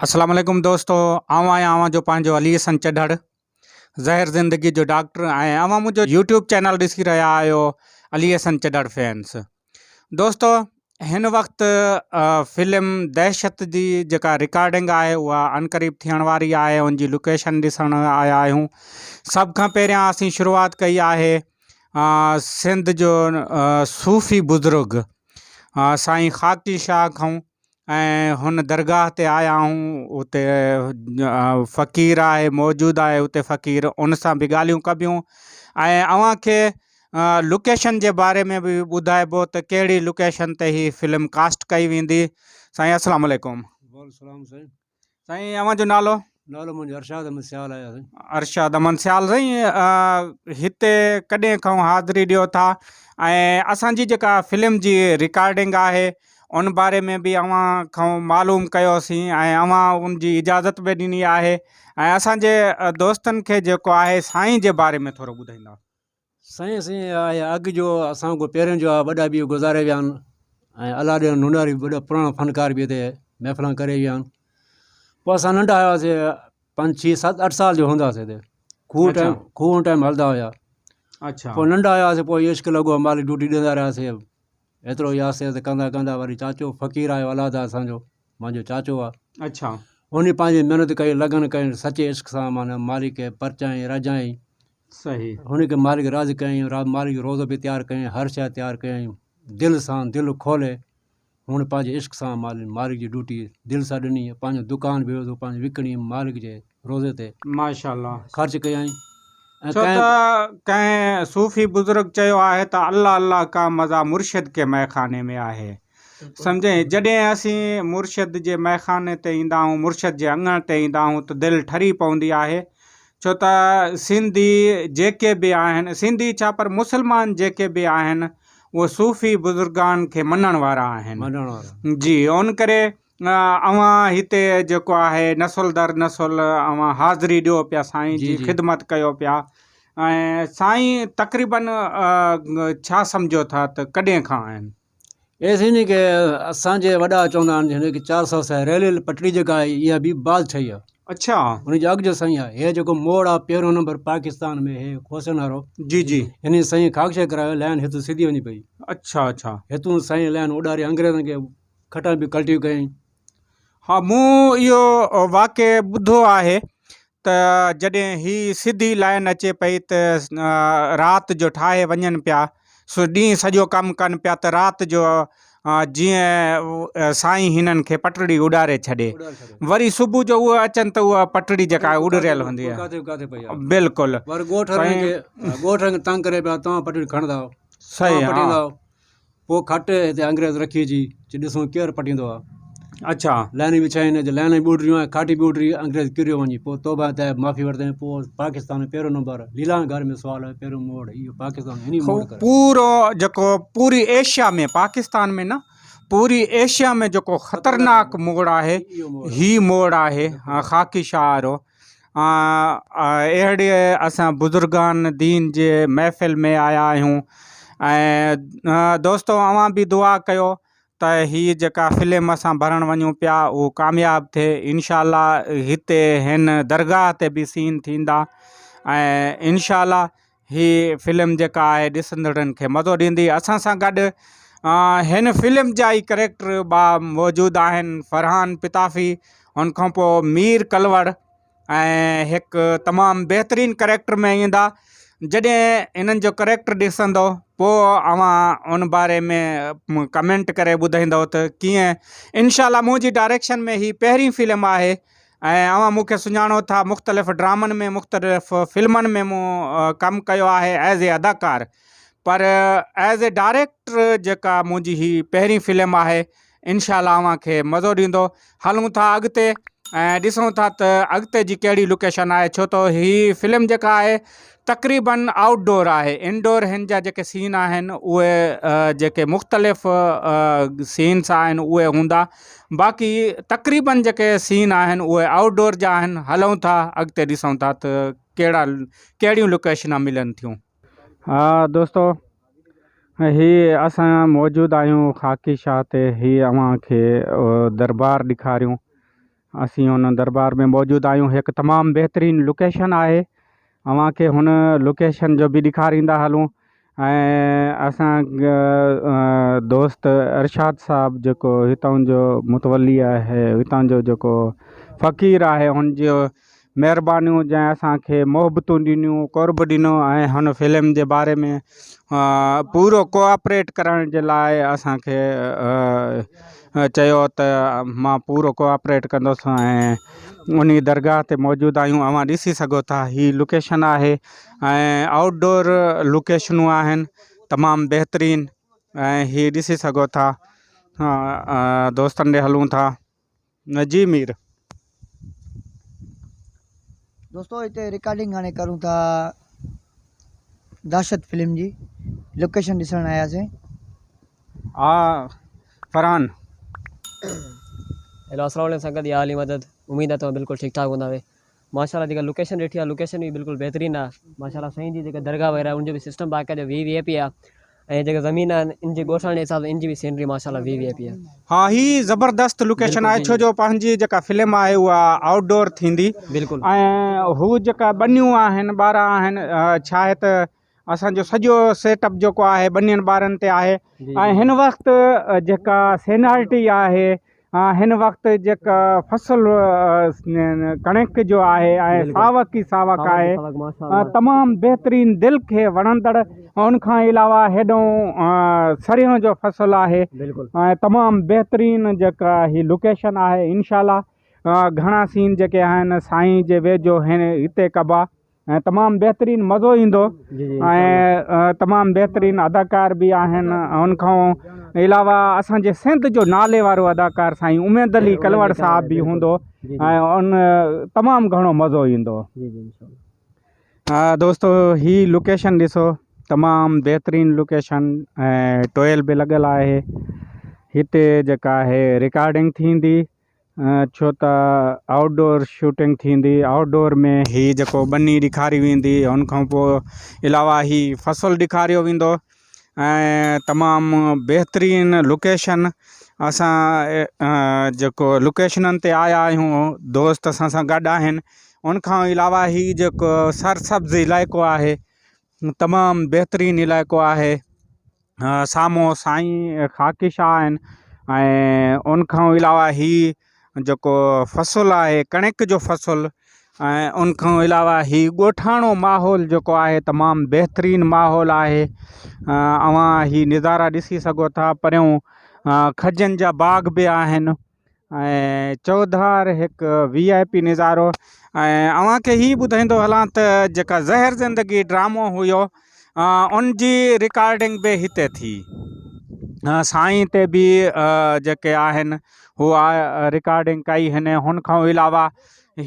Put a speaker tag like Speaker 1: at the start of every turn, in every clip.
Speaker 1: اسلام عليڪم دوستو آئون آهيان اوهان جو پنهنجو علي حسن چڍڙ زهر زندگي جو ڊاڪٽر ۽ اوهان منهنجو يوٽيوب چينل ڏسي رهيا آهيو علي حسن چڍڙ فينس دوستو هن وقت فلم دهشت جي جيڪا رڪارڊنگ آهي اها عنقريب ٿيڻ واري آهي ان جي لوڪيشن ڏسڻ آيا آهيون سڀ کان پهريان اسين شروعات ڪئي آهي سنڌ جو صوفي بزرگ سائين خاڪي شاهه کان ۽ هن درگاهه تي آيا آهيون اتي فقير آهي موجود آهي اتي فقير ان سان به ڳالهيون ڪبيون ۽ اوهان کي لوڪيشن جي باري ۾ به ٻڌائبو ته ڪهڙي لوڪيشن تي هي فلم ڪاسٽ ڪئي ويندي سائين السلام عليڪم
Speaker 2: وعليڪم السلام سائين
Speaker 1: سائين اوهان جو نالو؟
Speaker 2: نالو منهنجو ارشاد احمد سيال آهي سائين.
Speaker 1: ارشاد احمد سيال سائين هتي ڪڏهن کان حاضري ڏيو ٿا ۽ اسان جي جيڪا فلم جي رڪارڊنگ آهي ان باري ۾ به اوهان کان معلوم ڪيوسين ۽ اوهان ان جي اجازت به ڏني آهي ۽ اسان جي دوستن کي جيڪو آهي سائين جي باري ۾ ٿورو ٻڌائيندا.
Speaker 2: سائين اسين آهي اڳ جو اسان کان پهرين جو آهي وڏا به گذاري ويا آهن ۽ الله ڏنو نوناري به وڏا پراڻا فنڪار به هتي محفلان ڪري ويا آهن پوء اسان ننڍا هئاسي پنج ڇهه ست اٺ سال جو هونداسي هتي کوهه ٽائيم کوهه ٽائيم هلدا هيا پوء ننڍا هياسي پوء عشق لڳو مالڪ ڊيوٽي ڏيندا رهياسي ايترو ئي آهستي آهستي ڪندا ڪندا وري چاچو فقير آيو الله داد اسان جو مانجو چاچو آ
Speaker 1: اڇا
Speaker 2: ان پنهنجي محنت ڪئي لگن ڪئي سچي عشق سان معنيٰ مالڪ کي پرچائين رجائين
Speaker 1: صحيح
Speaker 2: هن کي مالڪ راضي ڪيائين مالڪ جو روزو به تيار ڪيائين هر شيء تيار ڪيائين دل سان دل کولي هن پنهنجي عشق سان مالڪ جي ڊيوٽي دل سان ڏني پنهنجو دڪان به هيو پنهنجو وڪڻي مالڪ جي روزي تي
Speaker 1: ماشاء الله
Speaker 2: خرچ ڪيائين
Speaker 1: ڇو ته ڪنهن صوفي بزرگ چيو آهي ته الله الله ڪا مزا مرشد ڪي مئخاني ۾ آهي سمجهئي جڏهن اسين مرشد جي مئخاني تي ايندا آهيون مرشد جي اڱڻ تي ايندا آهيون ته دل ٺري پوندي آهي ڇو ته سنڌي جيڪي به آهن سنڌي ڇا پر مسلمان جيڪي به آهن اهي صوفي بزرگان کي مڃڻ وارا آهن جي ان ڪري اوهان هتي جيڪو آهي نسل در نسل اوهان حاضري ڏيو پيا سائين جي خدمت ڪيو پيا ۽ سائين تقريبن ڇا سمجهو ٿا ته ڪڏهن کان آهن؟
Speaker 2: اي سائين جيڪي اسان جي وڏا چوندا آهن هن کي 400 سال ريلوي پٽڙي جيڪا آهي اها به بعد ٺهي آهي
Speaker 1: اڇا
Speaker 2: ان جي اڳ جو سائين آهي هي جيڪو موڙ آهي پهريون نمبر پاڪستان ۾ هي کوسن وارو
Speaker 1: جي جي
Speaker 2: هن سائين خاڪشي ڪرايو لائن هتون سڌي وڃي پئي
Speaker 1: اڇا اڇا
Speaker 2: هتون سائين لائن اڏاري انگريزن کي کٽان به ڪلٽيون ڪيائين.
Speaker 1: ها مون اهو واقعي ٻڌو آهي ته جڏهن هي سڌي لائن اچي پئي ته رات جو ٺاهي وڃن پيا سو ڏينهن سڄو ڪم ڪن پيا ته رات جو جيئن سائين هنن کي پٽڙي اڏاري ڇڏي وري صبح جو اهي اچن ته اها پٽڙي جيڪا اڏريل هوندي آهي بلڪل
Speaker 2: وري ڳوٺ ڳوٺ تنگ ڪري پيا توهان پٽڙي کڻندا
Speaker 1: صحيح
Speaker 2: ها پوء کٽ هتي انگريز رکي جي چي ڏسون ڪير پٽيندو آ.
Speaker 1: اڇا.
Speaker 2: لائنون وڇائين جي لائنون به اڏريون ۽ کاٽي به اڏري انگريز ڪريو وڃي پوء توبه تائب معافي ورتائين پوء پاڪستان ۾ پهريون نمبر ليلان گهر ۾ سوال آيو پهريون موڙ اهو پاڪستان ۾ هني موڙ ڪرايو.
Speaker 1: پورو جيڪو پوري ايشيا ۾ پاڪستان ۾ نه پوري ايشيا ۾ جيڪو خطرناڪ موڙ آهي هي موڙ آهي خاڪي شاهه وارو. اهڙي اسان بزرگان دين جي محفل ۾ آيا آهيون ۽ دوستو اوهان به دعا ڪيو ته هي جيڪا فلم اسان ڀرڻ وڃون پيا اهو ڪامياب ٿئي انشاء الله هتي هن درگاهه تي به سين ٿيندا ۽ انشاء الله هي فلم جيڪا آهي ڏسندڙن کي مزو ڏيندي اسان سان گڏ هن فلم جا ئي ڪريڪٽر با موجود آهن فرحان پتافي ان کان پوء مير ڪلوڙ ۽ هڪ تمام بهترين ڪريڪٽر ۾ ايندا جڏهن انهن جو ڪريڪٽر ڏسندو پوء اوهان ان باري ۾ ڪمينٽ ڪري ٻڌائيندو ته ڪيئن انشاء الله منهنجي ڊائريڪشن ۾ هي پهرين فلم آهي ۽ اوهان مون کي سڃاڻو ٿا مختلف ڊرامن ۾ مختلف فلمن ۾ مون ڪم ڪيو آهي ايز اي اداڪار پر ايز اي ڊائريڪٽر جيڪا منهنجي هي پهرين فلم آهي انشاء الله اوهان کي مزو ڏيندو هلون ٿا اڳتي ۽ ڏسون ٿا ته اڳتي جي ڪهڙي لوڪيشن آهي ڇو ته هي فلم جيڪا آهي تقريبن آئوٽ ڊور آهي انڊور هن جا جيڪي سين آهن اهي جيڪي مختلف سينس آهن اهي هوندا باقي تقريبن جيڪي سين آهن اهي آئوٽ ڊور جا آهن هلون ٿا اڳتي ڏسون ٿا ته ڪهڙا ڪهڙيون لوڪيشنا ملن ٿيون. ها دوستو هي اسان موجود آهيون خاڪي شاهه تي هي اوهان کي دربار ڏيکاريون. اسين ان دربار ۾ موجود آهيون هڪ تمام بهترين لوڪيشن آهي اوهان کي هن لوڪيشن جو به ڏيکاريندا هلون ۽ اسان دوست ارشاد صاحب جيڪو هتان جو متولي آهي هتان جو جيڪو فقير آهي هن جو مهربانيون جنهن اسان کي محبتون ڏنيون قرب ڏنو ۽ هن فلم جي باري ۾ پورو ڪوآپريٽ ڪرڻ جي لاء اسان کي چيو ته مان پورو ڪوآپريٽ ڪندس ۽ انهي درگاهه تي موجود آهيون اوهان ڏسي سگهو ٿا هي لوڪيشن آهي ۽ آئوٽ ڊور لوڪيشنون آهن تمام بهترين ۽ هي ڏسي سگهو ٿا دوستن ڏي هلون ٿا جي مير.
Speaker 3: دوستو هتي رڪارڊنگ هاڻي ڪرون ٿا دهشت فلم جي لوڪيشن ڏسڻ آياسين.
Speaker 1: ها فرحان.
Speaker 4: هيلو السلام عليڪم سنگت يا علي مدد اميد آ توهان بلڪل ٺيڪ ٺاڪ هوندا ماشاء الله جيڪا لوڪيشن ڏٺي آ لوڪيشن به بلڪل بهترين آ ماشاء الله سائين جي جيڪا درگاهه وغيره ان جو به سسٽم باقاعده وي وي آء پي آ ۽ جيڪا زمين آ ان جي ڳوٺاڻي حساب سان ان جي به سينري ماشاء الله وي وي آء پي آ.
Speaker 1: ها هي زبردست لوڪيشن آهي ڇو جو پنهنجي جيڪا فلم آهي اها آئوٽ ڊور ٿيندي
Speaker 4: بلڪل
Speaker 1: ۽ هو جيڪا ٻنيون آهن ٻارا آهن ڇا آهي ته اسان جو سڄو سيٽ اپ جيڪو آهي ٻنين ٻارن تي آهي ۽ هن وقت جيڪا سينارٽي آهي هن وقت جيڪا فصل ڪڻڪ جو آهي ۽ ساوڪ ئي ساوڪ آهي تمام بهترين دل کي وڻندڙ ان کان علاوه هيڏو سريون جو فصل آهي ۽ تمام بهترين جيڪا هي لوڪيشن آهي انشاء الله گهڻا سين جيڪي آهن سائين جي ويجهو هتي ڪبا ۽ تمام بهترين مزو ايندو ۽ تمام بهترين اداڪار به آهن ان کان علاوه اسان جي سنڌ جو نالي وارو اداڪار سائين اميد علي ڪلوڙ صاحب به هوندو ۽ ان تمام گهڻو مزو ايندو دوستو هي لوڪيشن ڏسو تمام بهترين لوڪيشن ۽ ٽوئل به لڳل آهي هتي جيڪا آهي رڪارڊنگ ٿيندي ڇو ته آئوٽ ڊور شوٽنگ ٿيندي آئوٽ ڊور ۾ هي جيڪو ٻني ڏيکاري ويندي ان کان پوء علاوه هي فصل ڏيکاريو ويندو ۽ تمام بهترين لوڪيشن اسان جيڪو لوڪيشنن تي آيا آهيون دوست اسان سان گڏ آهن ان کان علاوه هي جيڪو سرسبز علائقو آهي تمام بهترين علائقو آهي سامهون سائين خاڪي شاهه آهن ۽ ان کان علاوه هي جيڪو فصل آهي ڪڻڪ جو فصل ۽ ان کان علاوه هي ڳوٺاڻو ماحول جيڪو آهي تمام بهترين ماحول آهي اوهان هي نظارا ڏسي سگهو ٿا پريون کجين جا باغ به آهن ۽ چوڌار هڪ وي آء پي نظارو ۽ اوهان کي هي ٻڌائيندو هلان ته جيڪا زهر زندگي ڊرامو هيو ان جي رڪارڊنگ به هتي ٿي سائين تي به جيڪي آهن هو رڪارڊنگ ڪئي هن هن کان علاوه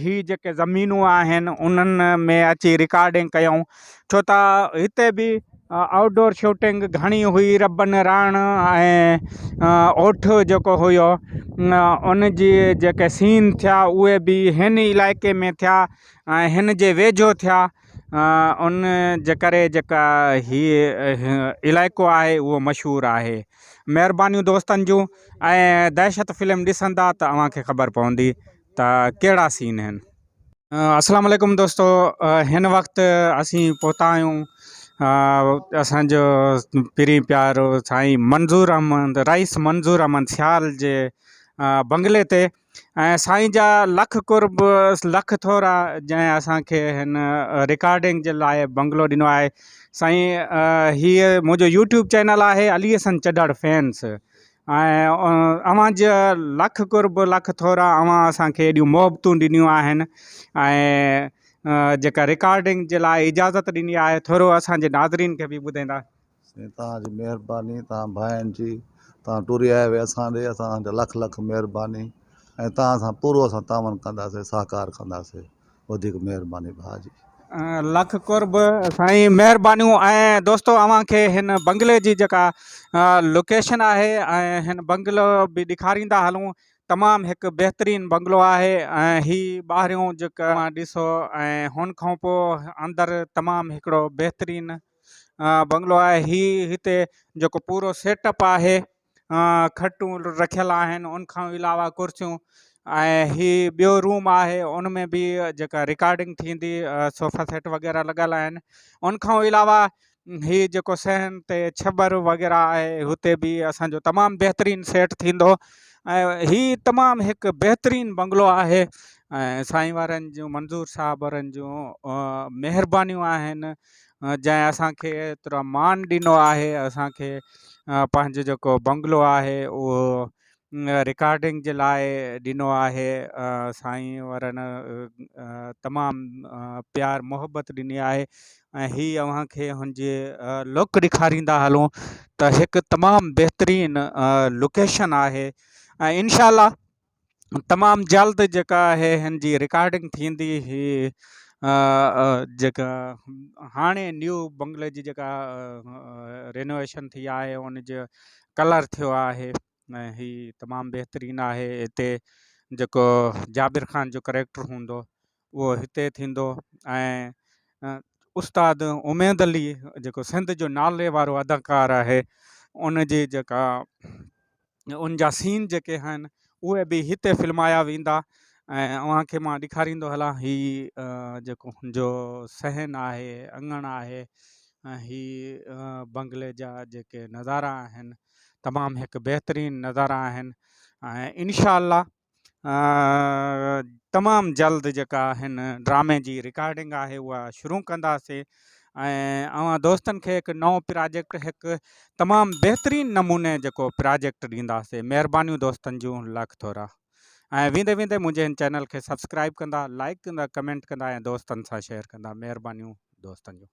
Speaker 1: هي جيڪي زمينون آهن انهن ۾ اچي رڪارڊنگ ڪيائون ڇو ته هتي به آئوٽ ڊور شوٽنگ گهڻي هئي ربن راڻ ۽ اوٺ جيڪو هيو ان جي جيڪي سين ٿيا اهي به هن علائقي ۾ ٿيا ۽ هن جي ويجهو ٿيا ان جي ڪري جيڪا هي علائقو آهي اهو مشهور آهي مهربانيون دوستن جون ۽ دهشت فلم ڏسندا ته اوهان کي خبر پوندي ته ڪهڙا سين آهن. السلام عليڪم دوستو هن وقت اسين پهتا آهيون اسان جو پرين پيارو سائين منظور احمد رئيس منظور احمد سيال جي بنگلي تي ۽ سائين جا لک قرب لک ٿورا جنهن اسان کي هن رڪارڊنگ جي لاء بنگلو ڏنو آهي سائين هيء منهنجو يوٽيوب چينل آهي علي حسن چڍڙ فينس ۽ اوهان جا لک قرب لک ٿورا اوهان اسان کي ايڏيون محبتون ڏنيون آهن ۽ جيڪا رڪارڊنگ جي لاء اجازت ڏني آهي ٿورو اسان جي ناظرين کي به ٻڌائيندا.
Speaker 5: سائين توهان جي مهرباني توهان ڀائين جي توهان ٽري آيا آهيو اسان ڏي اسان جا لک لک مهرباني ۽ توهان سان پورو اسان تعاون ڪنداسين سهڪار ڪنداسين. وڌيڪ مهرباني ڀاء جي.
Speaker 1: لک قرب سائين مهربانيون ۽ دوستو اوهان کي هن بنگلي جي جيڪا لوڪيشن آهي ۽ هن بنگلو به ڏيکاريندا هلون تمام هڪ بهترين بنگلو آهي ۽ هي ٻاهريون جيڪا اوهان ڏسو ۽ هن کان پوء اندر تمام هڪڙو بهترين بنگلو آهي هي هتي جيڪو پورو سيٽ اپ آهي کٽون رکيل آهن ان کان علاوه ڪرسيون ۽ هي ٻيو روم آهي ان ۾ به جيڪا رڪارڊنگ ٿيندي صوفا سيٽ وغيره لڳل آهن ان کان علاوه هي جيڪو صحن تي ڇٻر وغيره آهي هتي به اسانجو تمام بهترين سيٽ ٿيندو ۽ هي تمام هڪ بهترين بنگلو آهي ۽ سائين وارن جون منظور صاحب وارن جون مهربانيون آهن جنهن اسانکي ايترو مان ڏنو آهي اسانکي پنهنجو جيڪو بنگلو آهي اهو رڪارڊنگ جي لاء ڏنو آهي سائين وارن تمام پيار محبت ڏني آهي ۽ هي اوهان کي هن جي لڪ ڏيکاريندا هلون ته هڪ تمام بهترين لوڪيشن آهي ۽ انشاء الله تمام جلد جيڪا آهي هن جي رڪارڊنگ ٿيندي هي جيڪا هاڻي نيو بنگلي جي جيڪا رينوويشن ٿي آهي ان جو ڪلر ٿيو آهي ۽ هي تمام بهترين آهي هتي جيڪو جابر خان جو ڪريڪٽر هوندو اهو هتي ٿيندو ۽ استاد اميد علي جيڪو سنڌ جو نالي وارو اداڪار آهي ان جي جيڪا ان جا سين جيڪي آهن اهي به هتي فلمايا ويندا ۽ اوهان کي مان ڏيکاريندو هلان هي جيڪو هن جو صحن آهي اڱڻ آهي ۽ هي بنگلي جا جيڪي نظارا آهن تمام هڪ بهترين نظارا آهن ۽ انشاء الله تمام جلد جيڪا هن ڊرامي جي رڪارڊنگ آهي اها شروع ڪنداسي ۽ اوهان دوستن کي هڪ نئون پراجيڪٽ هڪ تمام بهترين نموني جيڪو پراجيڪٽ ڏينداسي مهربانيون دوستن جون لک ٿورا ۽ ويندي ويندي منهنجي هن چينل کي سبسڪرائب ڪندا لائڪ ڪندا ڪمينٽ ڪندا ۽ دوستن سان شيئر ڪندا مهربانيون دوستن جون.